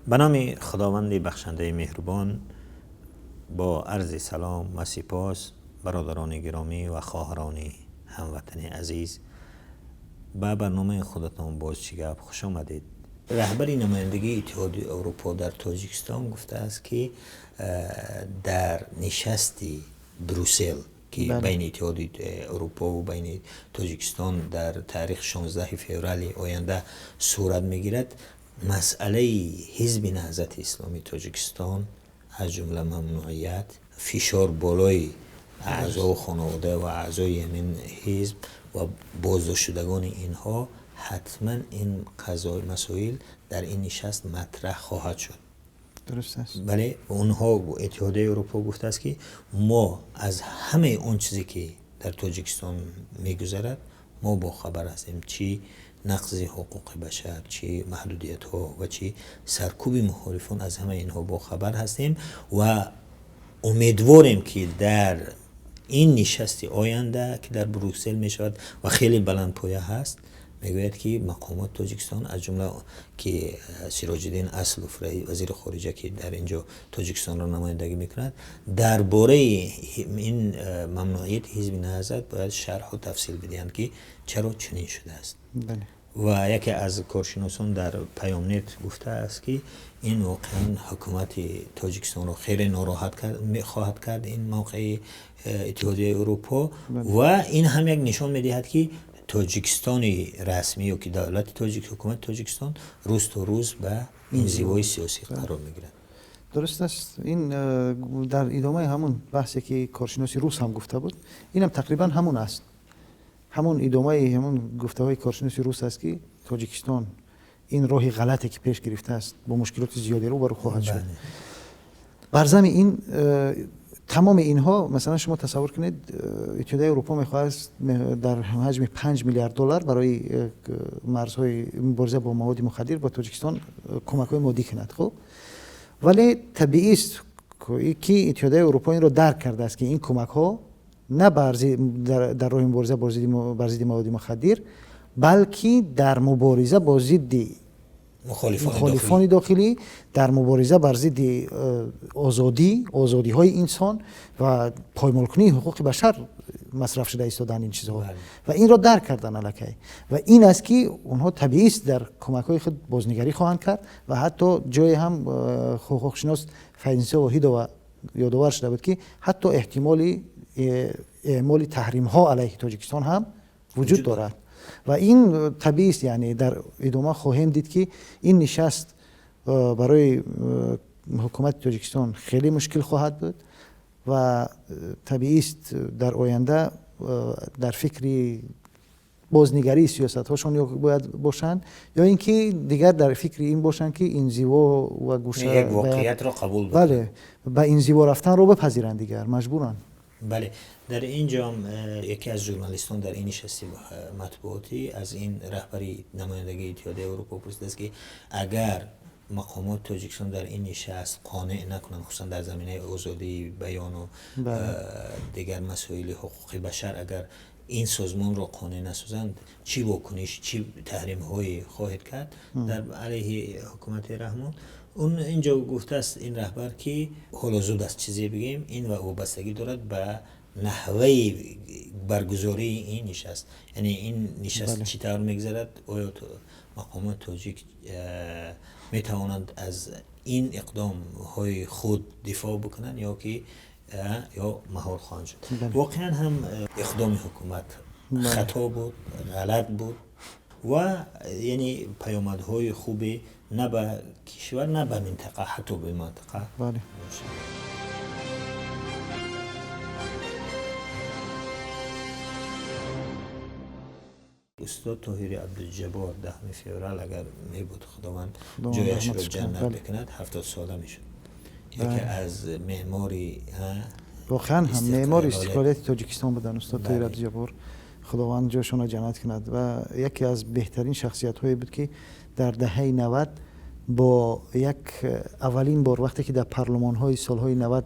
Ба номи Худованди бахшандаи меҳрубон, бо арзи салом ва сипос, бародарони гиромӣ ва хоҳарони ҳамватани азиз, ба барномаи худатон «Боз чӣ гап» хуш омадед. Раҳбари намояндагии Иттиҳоди Аврупо дар Тоҷикистон гуфтааст, ки дар нишасти Брюссел, ки байни Иттиҳоди Аврупо ва байни Тоҷикистон дар таърихи 16 феврали оянда сурат мегирад, масъалаи Ҳизби Наҳзати Исломии Тоҷикистон, аз ҷумла мамнуият, фишор болои аъзо ва хонавода ва аъзои ҳамин ҳизб ва боздоштшудагони инҳо, ҳатман ин қазои масоил дар ин нишаст матраҳ хоҳад шуд. Дуруст аст. Бале, онҳо, Иттиҳодияи Аврупо гуфтааст, ки мо аз ҳамаи он чизе, ки дар Тоҷикистон мегузарад, мо бохабар ҳастем, чӣ нақзи ҳуқуқи башар, чӣ маҳдудиятҳо ва чӣ саркӯби мухолифон, аз ҳамаи инҳо бохабар ҳастем ва умедворем, ки дар ин нишасти оянда, ки дар Брюссел мешавад ва хеле баландпоя ҳаст, мегӯяд, ки мақомоти Тоҷикистон, аз ҷумла ки Сироҷиддин Аслов, вазири хориҷа, ки дар инҷо Тоҷикистонро намояндагӣ мекунад, дар бораи ин мамнуияти Ҳизби Наҳзат бояд шарҳу тафсил бидиҳанд, ки чаро чунин шудааст. Ва яке аз коршиносон дар Паёмнет гуфтааст, ки ин воқеан ҳукумати Тоҷикистонро хеле нороҳат хоҳад кард, ин мавқеи Иттиҳодияи Аврупо, ва ин ҳам як нишон медиҳад, ки Тоҷикистони расмӣ ё ки давлати тоҷик, ҳукумати Тоҷикистон рӯз то рӯз ба инзивои сиёсӣ қарор мегирад. Дуруст аст. Ин дар идомаи ҳамон баҳсе, ки коршиноси рус ҳам гуфта буд, инам тақрибан ҳамон аст, ҳамон идомаи ҳамон гуфтаҳои коршиноси рус аст, ки Тоҷикистон ин роҳи ғалате, ки пеш гирифтааст, бо мушкилоти зиёде рӯбарӯ хоҳад шуд. Бар зами ин тамоми инҳо, масалан, шумо тасаввур кунед, Иттиҳодияи Аврупо мехоҳад дар ҳаҷми 5 миллиард доллар барои марзҳои мубориза бо маводи мухаддир ба Тоҷикистон кӯмакҳои моддӣ кунад. Хуб, вале табиист, ки Иттиҳодияи Аврупо инро дарк кардааст, ки ин кӯмакҳо на дар роҳи мубориза бар зидди маводи мухаддир, балки дар мубориза бо зидди мухолифони дохилӣ, дар мубориза бар зидди озодӣ, озодиҳои инсон ва поймолкунии ҳуқуқи башар масраф шуда истодаанд ин чизҳо. Ва инро дарк кардан аллакай, ва ин аст, ки онҳо табиист дар кӯмакҳои худ бознигарӣ хоҳанд кард. Ва ҳатто ҷое ҳам ҳуқуқшинос Файзниссо Воҳидова ёдовар шуда буд, ки ҳатто эҳтимоли эъмоли таҳримҳо алайҳи Тоҷикистон ҳам вуҷуд дорад. Ва ин табиист, яъне дар идома хоҳем дид, ки ин нишаст барои ҳукумати Тоҷикистон хеле мушкил хоҳад буд ва табиист дар оянда дар фикри бознигарии сиёсатҳошон ё бояд бошанд, ё ин ки дигар дар фикри ин бошанд, ки инзиво ва гӯша як воқеиятро қабул. Бале, ба инзиво рафтанро бипазиранд, дигар маҷбуранд. Бале, дар ин ҷо яке аз журналистон дар ин нишасти матбуотӣ аз ин раҳбари намояндагии Иттиҳодияи Аврупо пурсидааст, ки агар мақомоти Тоҷикистон дар ин нишаст қонеъ накунанд, хусусан дар заминаи озодии баёну дигар масоили ҳуқуқи башар, агар ин созмонро қонеъ насозанд, чӣ вокуниш, чӣ таҳримҳое хоҳед кард дар алайҳи ҳукумати Раҳмон? Он инҷо гуфтааст ин раҳбар, ки ҳоло зуд аст чизе бигӯем, ин ва вобастагӣ дорад ба наҳваи баргузории ин нишаст, яъне ин нишаст чӣ тавр мегузарад, оё мақомоти тоҷик метавонанд аз ин иқдомҳои худ дифоъ бикунанд ё ки ё маҳор хоҳанд шуд. Воқеан ҳам иқдоми ҳукумат хато буд, ғалат буд ва яъне паёмадҳои хубе на ба кишвар, на ба минтақа, ҳатто ба минтақа. Устод Тоҳири Абдуҷаббор 10 феврал агар мебуд, Худованд ҷояшро ҷаннат бикунад, 70 сола мешуд. Яке аз меъмори Воқеан ҳам меъмори истиқлолияти Тоҷикистон буданд устод Тоҳир Абдуҷаббор, Худованд ҷойшонро ҷаннат кунад. Ва яке аз беҳтарин шахсиятҳое буд, ки дар даҳаи 90 бо як аввалин бор, вақте ки дар парлумонҳои солҳои 90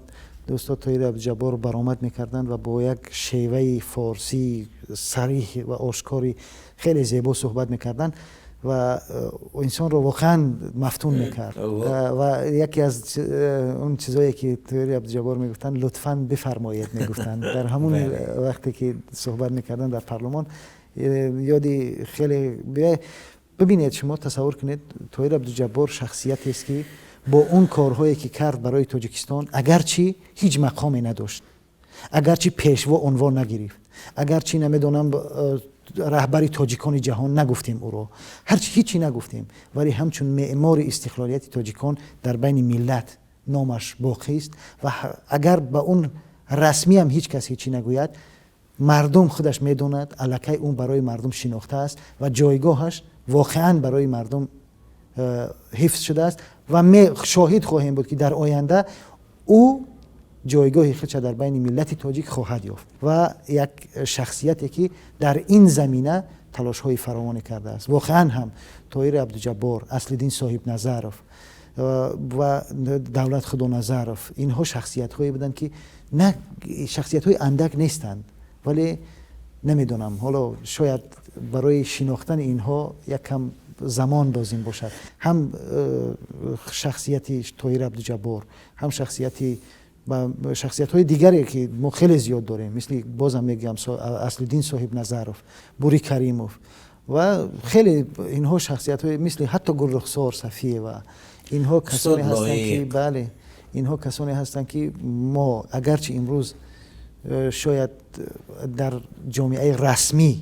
устод Тоҳир Абдуҷаббор баромад мекарданд ва бо як шеваи форсии сариҳ ва ошкори хеле зебо суҳбат мекарданд. Ва инсонро воқеан мафтун мекард. Ва яке аз он чизое ки Тоҳири Абдуҷаббор мегуфтанд, лутфан бифармоед мегуфтанд. Дар ҳамун вақте ки суҳбат мекарданд дар парлумон, ёди хеле бибинед, шумо тасаввур кунед, Тоҳир Абдуҷаббор шахсиятест, ки бо он корҳое ки кард барои Тоҷикистон, агарчи ҳеҷ мақоме надошт, агарчи пешво унвон нагирифт, агарчи намедонам раҳбари тоҷикони ҷаҳон нагуфтем ӯро, ҳарчи ҳечи нагуфтем, вале ҳамчун меъмори истиқлолияти тоҷикон дар байни миллат номаш боқист. Ва агар ба он расмиам ҳеҷ кас ҳечи нагӯяд, мардум худаш медонад, аллакай ӯ барои мардум шинохта аст ва ҷойгоҳаш воқеан барои мардум ҳифз шудааст. Ва шоҳид хоҳем буд, ки дар оянда ӯ ҷойгоҳи худша дар байни миллати тоҷик хоҳад ёфт. Ва як шахсияте, ки дар ин замина талошҳои фаровоне кардааст. Воқеан ҳам Тоҳири Абдуҷаббор, Аслиддин Соҳибназаров ва Давлат Худоназаров, инҳо шахсиятҳое буданд, ки на шахсиятҳои андак нестанд, вале намедонам, ҳоло шояд барои шинохтани инҳо як кам замон лозим бошад. Ҳам шахсияти Тоҳир Абдуҷаббор, ҳам шахсияти шахсиятҳои дигаре, ки мо хеле зиёд дорем, мисли, бозам мегӯям, Аслиддин Соҳибназаров, Бури Каримов ва хеле инҳо шахсиятҳои мисли ҳатто Гулрухсор Сафиева, инҳо касоне ҳастанд, ки бале, инҳо касоне ҳастанд, ки мо агарчи имрӯз шояд дар ҷомеаи расмӣ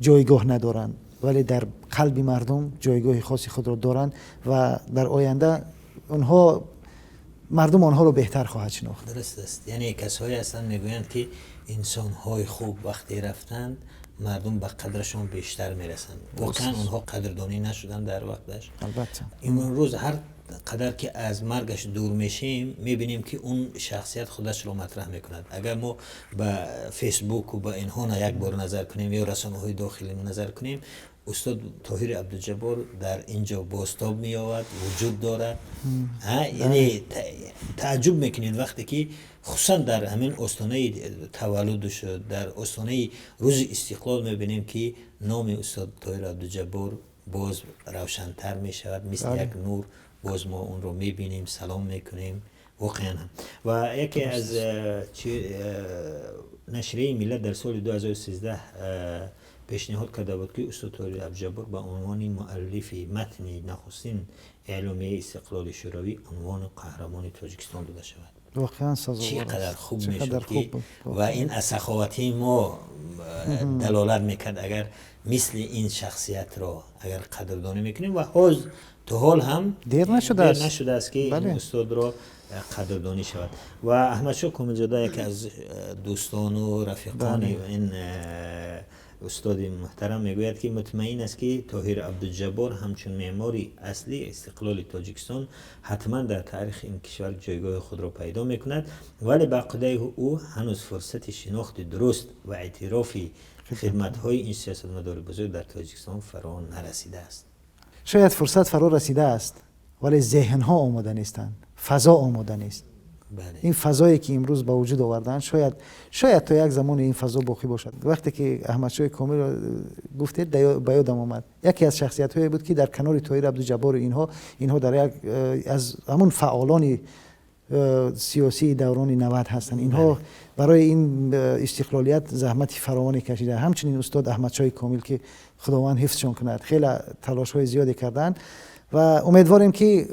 ҷойгоҳ надоранд, вале дар қалби мардум ҷойгоҳи хоси худро доранд ва дар оянда онҳо мардум онҳоро беҳтар хоҳад шинохт. Дуруст аст. Яъне касоне ҳастанд, мегӯянд, ки инсонҳои хуб вақте рафтанд, мардум ба қадрашон бештар мерасанд. Воқеан онҳо қадрдонӣ нашуданд дар вақташ. Албатта. Имрӯз ҳар қадар ки аз маргаш дур мешем, мебинем, ки он шахсият худашро матраҳ мекунад. Агар мо ба Фейсбуку ба инҳо як бор назар кунем ё расонаҳои дохилӣ назар кунем, устод Тоҳири Абдуҷаббор дар ин ҷо бозтоб меёбад, вуҷуд дорад. Яъне тааҷҷуб мекунед, вақте ки хусусан дар ҳамин остонаи таваллуду шуд, дар остонаи рӯзи истиқлол мебинем, ки номи устод Тоҳир Абдуҷаббор боз равшантар мешавад, мисли як нур боз мо онро мебинем, салом мекунем. Воқеан ҳам. Ва яке аз нашрияи Миллат дар соли 2013 пешниҳод карда буд, ки устод Тоҳири Абдуҷаббор ба унвони муаллифи матни нахустин эъломияи истиқлоли Шӯравӣ унвони Қаҳрамони Тоҷикистон дода шавад. Воқеан сазовор. Чӣ қадар хуб мешуд, ки ва ин аз саховатии мо далолат мекард, агар мисли ин шахсиятро агар қадрдонӣ мекунем. Ва ҳоз то ҳол ҳам дер нашудааст, дер нашудааст, ки ин устодро қадрдонӣ шавад. Ва Аҳмадшоҳ Комилзода, яке аз дӯстону рафиқони ин устоди муҳтарам, мегӯяд, ки мутмаин аст, ки Тоҳир Абдуҷаббор ҳамчун меъмори аслии истиқлоли Тоҷикистон ҳатман дар таърихи ин кишвар ҷойгоҳи худро пайдо мекунад, вале ба ақидаи ӯ ҳанӯз фурсати шинохти дуруст ва эътирофи хидматҳои ин сиёсатмадори бузург дар Тоҷикистон фаро нарасидааст. Шояд фурсат фаро расидааст, вале зеҳнҳо омода нестанд, фазо омода нест. Ин фазое, ки имрӯз ба вуҷуд оварданд, шояд то як замоне ин фазо боқӣ бошад. Вақте ки Аҳмадшоҳи Комилро гуфтед, ба ёдам омад, яке аз шахсиятҳое буд, ки дар канори Тоҳир Абдуҷаббору инҳо дар як аз ҳамун фаъолони сиёсии даврони 90 ҳастанд. Инҳо барои ин истиқлолият заҳмати фаровоне кашида. Ҳамчунин устод Аҳмадшоҳи Комил, ки Худованд ҳифзшон кунад, хеле талошҳои зиёде карданд. Ва умедворем, ки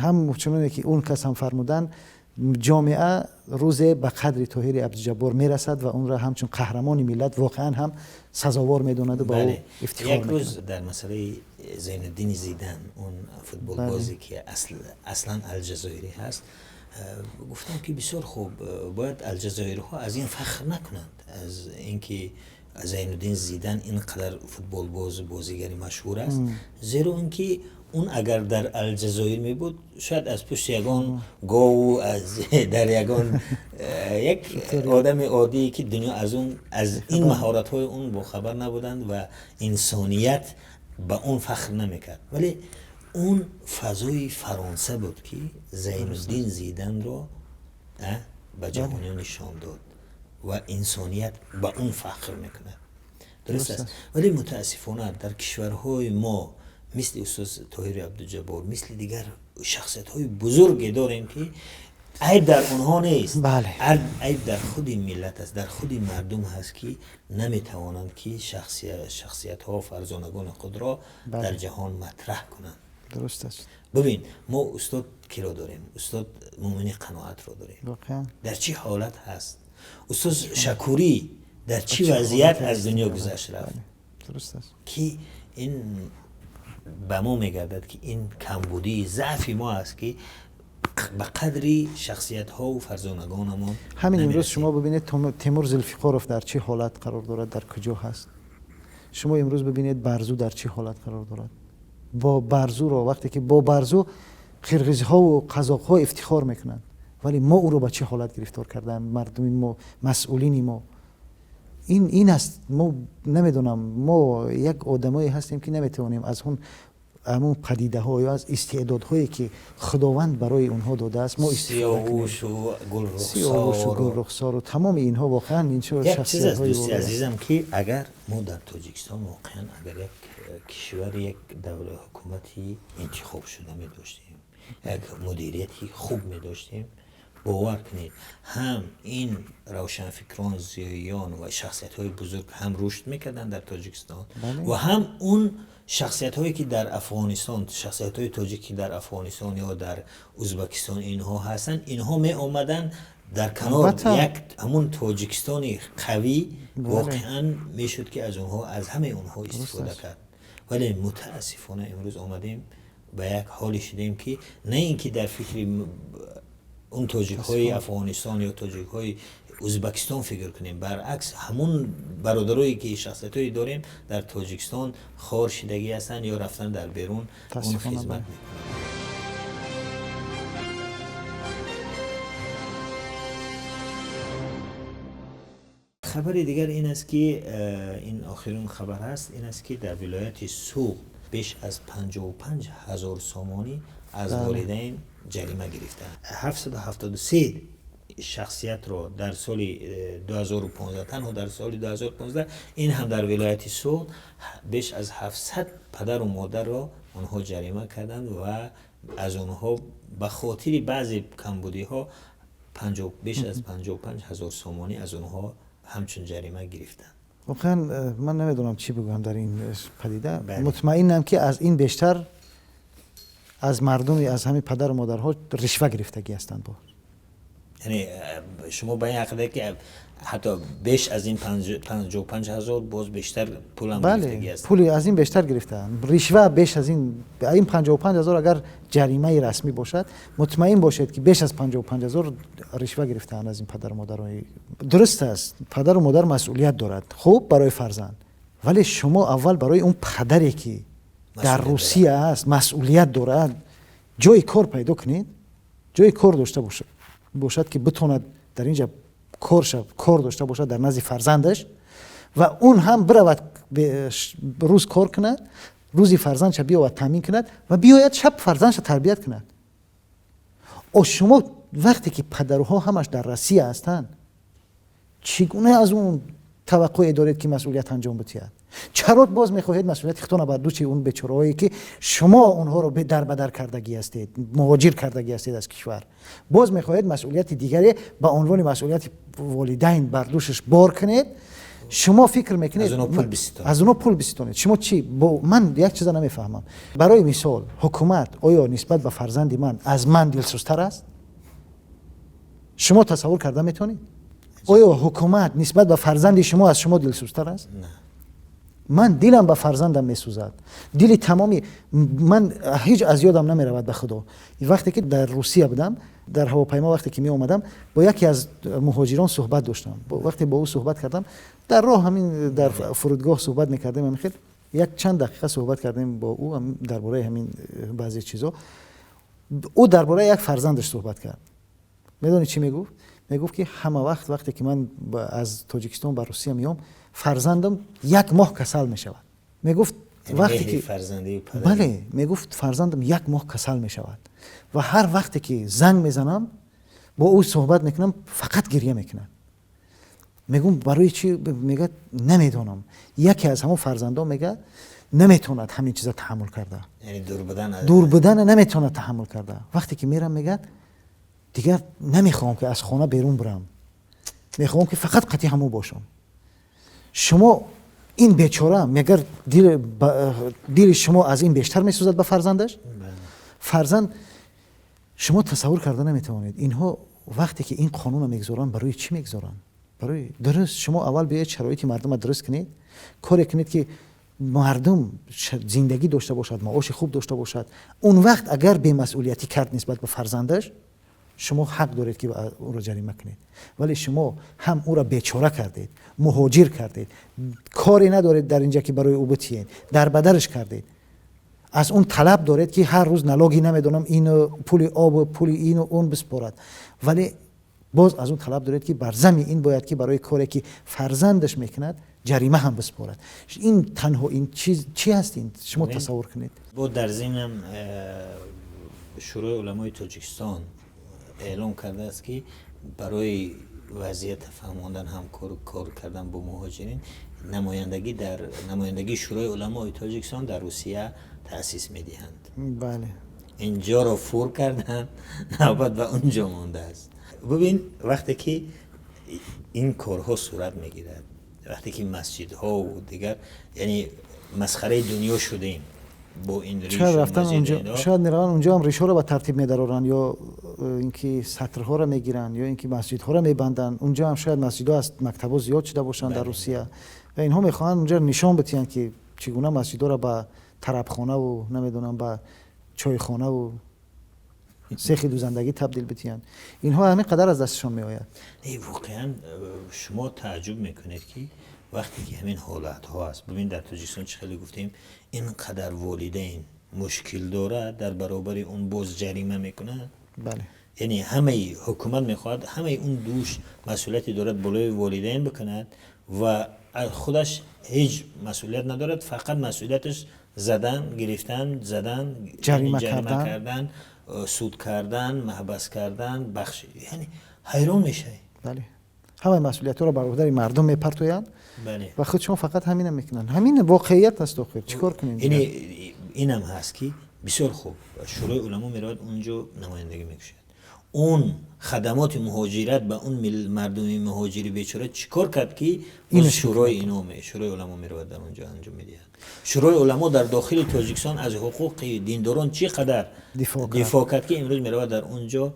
ҳам чуноне ки он кас ҳам фармуданд, ҷомеа рӯзе ба қадри Тоҳири Абдуҷаббор мерасад ва онро ҳамчун қаҳрамони миллат воқеан ҳам сазовор медонаду ба ӯ ифтихор. Як рӯз дар масъалаи Зайнуддини Зидан, он футболбозе, ки аслан алҷазоирӣ ҳаст, гуфтам, ки бисёр хуб, бояд алҷазоириҳо аз ин фахр накунанд, аз инки Зайнуддин Зидан ин қадар футболбоз, бозигари машҳур аст, зеро ин ки он агар дар Алҷазоир мебуд, шояд аз пушти ягон гову аз дар ягон як одами оддие, ки дунё аз он, аз ин маҳоратҳои он бохабар набуданд ва инсоният ба он фахр намекард. Вале он фазои Фаронса буд, ки Зайнуддин Зиданро ба ҷаҳониён нишон дод ва инсоният ба он фахр мекунад. Дуруст аст, вале мутаассифона дар кишварҳои мо мисли устод Тоҳири Абдуҷаббор, мисли дигар шахсиятҳои бузурге дорем, ки айб дар онҳо нест, айб дар худи миллат аст, дар худи мардум ҳаст, ки наметавонанд, ки шахсиятҳо, фарзонагони худро дар ҷаҳон матраҳ кунанд. Дуруст аст. Бибин, мо устод киро дорем? Устод Муъмини Қаноатро дорем. Дар чӣ ҳолат ҳаст? Устод Шакурӣ дар чӣ вазъият аз дунё гузашт, рафт? Дуруст аст. Ки ин ба мо мегардад, ки ин камбудии заъфи мо аст, ки ба қадри шахсиятҳо ва фарзонагонамон Ҳамин имрӯз шумо бибинед, Темур Зулфиқоров дар чӣ ҳолат қарор дорад, дар куҷо ҳаст. Шумо имрӯз бибинед, Барзу дар чӣ ҳолат қарор дорад. Бо Барзуро, вақте ки бо Барзу қирғизҳову қазоқҳо ифтихор мекунанд, вале мо ӯро ба чӣ ҳолат гирифтор карданд мардуми мо, масъулини мо. Ин аст. Мо намедонам, мо як одамое ҳастем, ки наметавонем аз он ҳамон падидаҳо ё аз истеъдодҳое, ки Худованд барои онҳо додааст, мо Сиёвушу. Сиёвушу Гулрухсору тамоми инҳо воқеан ин як чиз аст, дӯсти азизам, ки агар мо дар Тоҷикистон воқеан агар як кишвар, як давла, ҳукумати интихобшуда медоштем, як мудирияти хуб медоштем, бовар кунед, ҳам ин равшанфикрон, зиёиён ва шахсиятҳои бузург ҳам рушд мекарданд дар Тоҷикистон ва ҳам он шахсиятҳое, ки дар Афғонистон, шахсиятҳои тоҷик, ки дар Афғонистон ё дар Ӯзбекистон инҳо ҳастанд, инҳо меомаданд дар канор як ҳамун Тоҷикистони қавӣ воқеан мешуд, ки аз онҳо, аз ҳамаи онҳо истифода кард. Вале мутаассифона имрӯз омадем ба як ҳоле шудем, ки на ин ки дар фикри он тоҷикҳои Афғонистон ё тоҷикҳои Ӯзбекистон фикр кунем, баръакс, ҳамун бародарое, ки шахсиятҳое дорем дар Тоҷикистон, хор шидагӣ ҳастанд ё рафтан дар берун он хизмат мекунанд. Хабари дигар ин аст, ки ин охирин хабар ҳаст, ин аст, ки дар вилояти Суғд беш аз 55 ҳазор сомонӣ аз волидайн ҷарима гирифтаанд. 773 шахсиятро дар соли 2015, танҳо дар соли 2015, ин ҳам дар вилояти Суғд, беш аз 700 падару модарро онҳо ҷарима карданд ва аз онҳо ба хотири баъзе камбудиҳо беш аз 55 ҳазор сомонӣ аз онҳо ҳамчун ҷарима гирифтанд. Воқеан ман намедонам, чӣ бигӯям дар ин падида. Мутмаинам, ки аз ин бештар аз мардуми, аз ҳамин падару модарҳо ришва гирифтагӣ ҳастанд бо. Яъне шумо ба ин ақида, ки ҳатто беш аз ин 55 ҳазор боз бештар пулам гирифтагӣ ҳастанд? Пули аз ин бештар гирифтаанд, ришва беш аз ин 55 ҳазор. Агар ҷаримаи расмӣ бошад, мутмаин бошед, ки беш аз 55 ҳазор ришва гирифтаанд аз ин падару модарои. Дуруст аст, падару модар масъулият дорад хуб барои фарзанд, вале шумо аввал барои он падаре, ки дар Русия аст, масъулият дорад, ҷои кор пайдо кунед, ҷои кор дошта бошад, ки битонад дар инҷа кор дошта бошад дар назди фарзандаш ва он ҳам биравад, рӯз кор кунад, рӯзи фарзандша биёвад, таъмин кунад ва биёяд, шаб фарзандша тарбият кунад. О, шумо вақте ки падарҳо ҳамаш дар Россия ҳастанд, чӣ гуна аз он таваққӯе доред, ки масъулият анҷом бидиҳад? Чаро боз мехоҳед масъулияти худтона бар дӯши он бечораҳое, ки шумо онҳоро дарбадар кардагӣ ҳастед, муҳоҷир кардагӣ ҳастед аз кишвар, боз мехоҳед масъулияти дигаре ба унвони масъулияти волидайн бар дӯшаш бор кунед? Шумо фикр мекунед аз онҳо пул биситонед? Аз онҳо пул биситонед. Шумо чӣ? Ман як чиза намефаҳмам. Барои мисол, ҳукумат оё нисбат ба фарзанди ман аз ман дилсӯзтар аст? Шумо тасаввур карда метавонед, оё ҳукумат нисбат ба фарзанди шумо аз шумо дилсӯзтар аст? Ман дилам ба фарзандам месӯзад, дили тамоми ман. Ҳеҷ аз ёдам намеравад, ба Худо, вақте ки дар Русия будам, дар ҳавопаймо вақте ки меомадам, бо яке аз муҳоҷирон суҳбат доштам. Вақте бо ӯ суҳбат кардам дар роҳ, ҳамин дар фурудгоҳ суҳбат мекардем, ҳамин хел як чанд дақиқа суҳбат кардем бо ӯ дар бораи ҳамин баъзе чизо. Ӯ дар бораи як фарзандаш суҳбат кард. Медонӣ, чӣ мегуфт? Мегуфт, ки ҳама вақт вақте ки ман аз Тоҷикистон ба Русия меом, фарзандам як моҳ касал мешавад, мегуфт. Вақте ки бале, мегуфт, фарзандам як моҳ касал мешавад ва ҳар вақте ки занг мезанам, бо ӯ суҳбат мекунам, фақат гирья мекунад. Мегӯм, барои чӣ? Мегӯяд, намедонам. Яке аз ҳамон фарзандон мегӯяд, наметавонад ҳамин чиза таҳаммул карда, дур будана наметавонад таҳаммул карда. Вақте ки мерам, мегӯяд, дигар намехоҳам, ки аз хона берун бурам, мехоҳам, ки фақат қати ҳамон бошам. Шумо ин бечора, мегар дили шумо аз ин бештар месӯзад ба фарзандаш? Фарзанд, шумо тасаввур карда наметавонед. Инҳо вақте ки ин қонунро мегузоранд, барои чӣ мегузоранд? Барои дуруст, шумо аввал биёед, шароити мардумро дуруст кунед, коре кунед, ки мардум зиндагӣ дошта бошад, маоши хуб дошта бошад. Он вақт агар бемасъулиятӣ кард нисбат ба фарзандаш, шумо ҳақ доред, ки ӯро ҷарима кунед. Вале шумо ҳам ӯро бечора кардед, муҳоҷир кардед, коре надоред дар инҷа, ки барои ӯ битиед, дар бадараш кардед, аз он талаб доред, ки ҳар рӯз налоги, намедонам, ину пули обу пули ину он биспорад, вале боз аз он талаб доред, ки бар зами ин бояд, ки барои коре, ки фарзандаш мекунад, ҷарима ҳам биспорад. Ин танҳо ин чиз чӣ ҳаст? Ин шумо тасаввур кунед. Бо дар зимнам Шӯрои уламои Тоҷикистон эълом кардааст, ки барои вазъият фаҳмондан, ҳамкор кор кардан бо муҳоҷирин, намояндагӣ дар намояндагии Шӯрои уламои Тоҷикистон дар Русия таъсис медиҳанд. Инҷоро фур карданд, навбат ба унҷо мондааст. Бубин, вақте ки ин корҳо сурат мегирад, вақте ки масҷидҳову дигар, яъне масхараи дунё шудем бо ин. Шояд рафтан унҷо, шояд мераванд унҷо ҳам решҳоро ба тартиб медароранд, ё ин ки сатрҳоро мегиранд, ё ин ки масҷидҳоро мебанданд. Унҷо ҳам шояд масҷидҳо аз мактабҳо зиёд шуда бошанд дар Русия ва инҳо мехоҳанд унҷо нишон бидиҳанд, ки чӣ гуна масҷидҳоро ба тарабхонаву, намедонам, ба чойхонаву сехи дӯзандагӣ табдил бидиҳанд. Инҳо ҳамин қадар аз дасташон меояд. Воқеан шумо тааҷҷуб мекунед, ки вақте ки ҳамин ҳолатҳо аст, бибин, дар Тоҷикистон чӣ хеле гуфтем, ин қадар волидайн мушкил дорад, дар баробари он боз ҷарима мекунад. Яъне ҳамаи ҳукумат мехоҳад ҳамаи он дӯш масъулияте дорад болои волидайн бикунад ва худаш ҳеҷ масъулият надорад. Фақат масъулияташ задан, гирифтан, задан, ҷарима кардан, суд кардан, маҳбас кардан, бахш, яъне ҳайрон мешавӣ. Бале, ҳамаи масъулиятҳоро бар уҳдаи мардум мепартоянд ва худшон фақат ҳамина мекунанд. Ҳамин воқеият аст охир, чӣ кор кунем? Инам ҳаст, ки бисёр хуб, Шӯрои уламо меравад унҷо, намояндагӣ мекушад. Он хадамоти муҳоҷират ба он мардуми муҳоҷири бечора чӣ кор кард, ки шӯрои ино, Шӯрои уламо меравад, дар онҷо анҷом медиҳад? Шӯрои уламо дар дохили Тоҷикистон аз ҳуқуқи диндорон чӣ қадар дифоъ кард, ки имрӯз меравад дар онҷо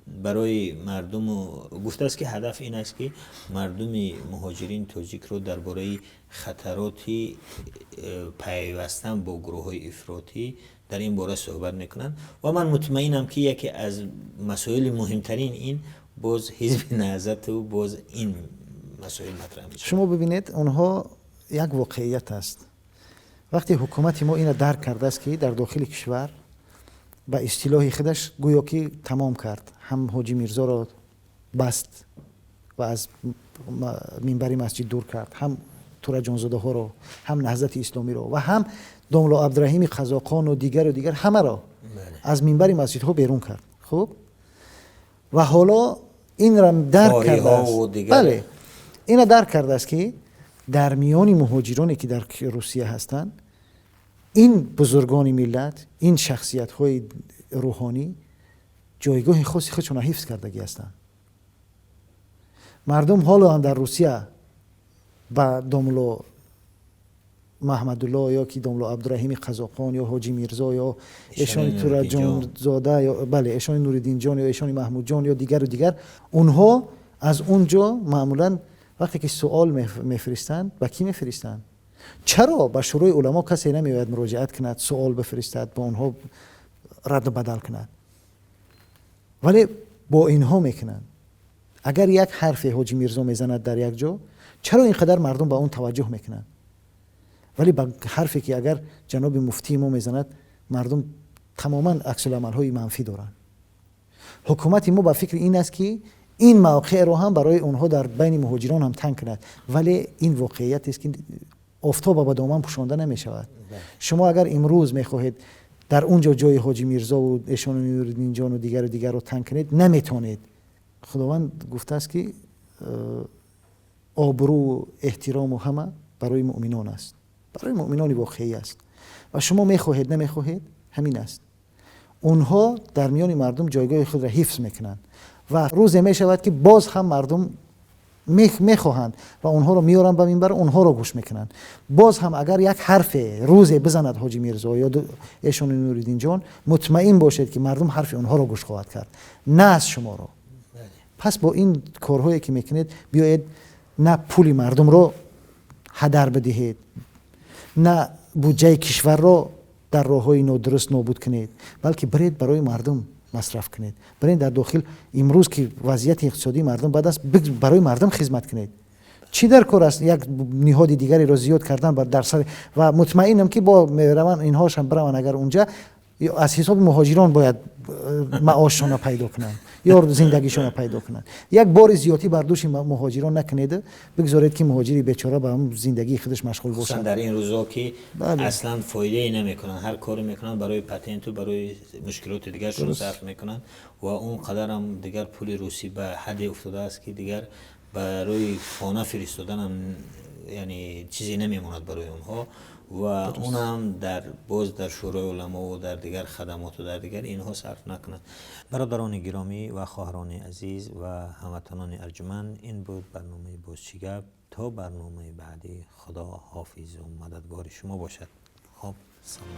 барои мардуму гуфтааст, ки ҳадаф ин аст, ки мардуми муҳоҷирини тоҷикро дар бораи хатароти пайвастан бо гурӯҳҳои ифротӣ дар ин бора суҳбат мекунанд. Ва ман мутмаинам, ки яке аз масоили муҳимтарин ин боз Ҳизби Наҳзату боз ин масоил матраҳ мешавад. Шумо бибинед, онҳо як воқеият аст. Вақте ҳукумати мо ина дарк кардааст, ки дар дохили кишвар ба истилоҳи худаш гӯё ки тамом кард, ҳам Ҳоҷи Мирзоро баст ва аз минбари масҷид дур кард, ҳам Тураҷонзодаҳоро, ҳам Наҳзати Исломиро ва ҳам домло Абдураҳими Қазоқону дигару дигар, ҳамаро аз минбари масҷидҳо берун кард. Хуб, ва ҳоло инра дарк кардааст, бале, ина дарк кардааст, ки дар миёни муҳоҷироне, ки дар Русия ҳастанд, ин бузургони миллат, ин шахсиятҳои рӯҳонӣ ҷойгоҳи хоси худшонро ҳифз кардагӣ ҳастанд. Мардум ҳоло ҳам дар Русия ба домло Маҳмадулло ё ки домло Абдураҳими Қазоқон ё Ҳоҷи Мирзо ё эшони Тураҷонзода ё, бале, эшони Нуриддинҷон ё эшони Маҳмудҷон ё дигару дигар, онҳо аз он ҷо маъмулан вақте ки суол мефиристанд, ба кӣ мефиристанд? Чаро ба Шӯрои уламо касе намеояд, муроҷиат кунад, суол бифиристад, бо онҳо радду бадал кунад? Вале бо инҳо мекунанд. Агар як ҳарфе Ҳоҷи Мирзо мезанад дар як ҷо, чаро ин қадар мардум ба он таваҷҷӯҳ мекунанд? Вале ба ҳарфе, ки агар ҷаноби муфтии мо мезанад, мардум тамоман аксуламалҳои манфӣ доранд. Ҳукумати мо ба фикри ин аст, ки ин мавқеъро ҳам барои онҳо дар байни муҳоҷирон ҳам танг кунад. Вале ин воқеиятест, ки офтоба ба доман пӯшонда намешавад. Шумо агар имрӯз мехоҳед дар он ҷо ҷои Ҳоҷи Мирзову эшону нуриддинҷону дигару дигарро танг кунед, наметавонед. Худованд гуфтааст, ки Обрӯ, эҳтирому ҳама барои муъминон аст, барои муъминони воқеӣ аст. Ва шумо мехоҳед, намехоҳед, ҳамин аст. Онҳо дар миёни мардум ҷойгоҳи худро ҳифз мекунанд ва рӯзе мешавад, ки боз ҳам мардум мехоҳанд ва онҳоро меоранд ба минбар, онҳоро гӯш мекунанд. Боз ҳам агар як ҳарфе рӯзе бизанад ҳоҷи Мирзо ё эшони Нуриддинҷон, мутмаин бошед, ки мардум ҳарфи онҳоро гӯш хоҳад кард, на аз шуморо. Пас бо ин корҳое ки мекунед, биёед, на пули мардумро ҳадар бидиҳед, на буҷаи кишварро дар роҳҳои нодуруст нобуд кунед, балки биред, барои мардум масраф кунед. Биред, дар дохил имрӯз ки вазъияти иқтисодии мардум бад аст, барои мардум хизмат кунед. Чӣ дар кор аст як ниҳоди дигареро зиёд кардан дар сар? Ва мутмаинам, ки бо мераванд, инҳошам бираванд, агар унҷа аз ҳисоби муҳоҷирон бояд маошшона пайдо кунанд ё зиндагишона пайдо кунанд. Як бори зиёдӣ бар дӯши муҳоҷирон накунед, бигзоред, ки муҳоҷири бечора ба ҳам зиндагии худаш машғул бошад. Дар ин рӯзо ки аслан фоидае намекунанд, ҳар коре мекунанд, барои патенту барои мушкилоти дигаршон сарф мекунанд. Ва он қадарам дигар пули русӣ ба ҳадде уфтодааст, ки дигар барои хона фиристоданам, яъне, чизе намемонад барои онҳо. Ва онам дар боз дар Шӯрои уламо ва дар дигар хадамоту дар дигар инҳо сарф накунанд. Бародарони гиромӣ ва хоҳарони азиз ва ҳамватанони арҷуманд, ин буд барномаи «Боз чӣ гап». То барномаи баъдӣ Худо ҳофизу мададгори шумо бошад. Хоб, салом.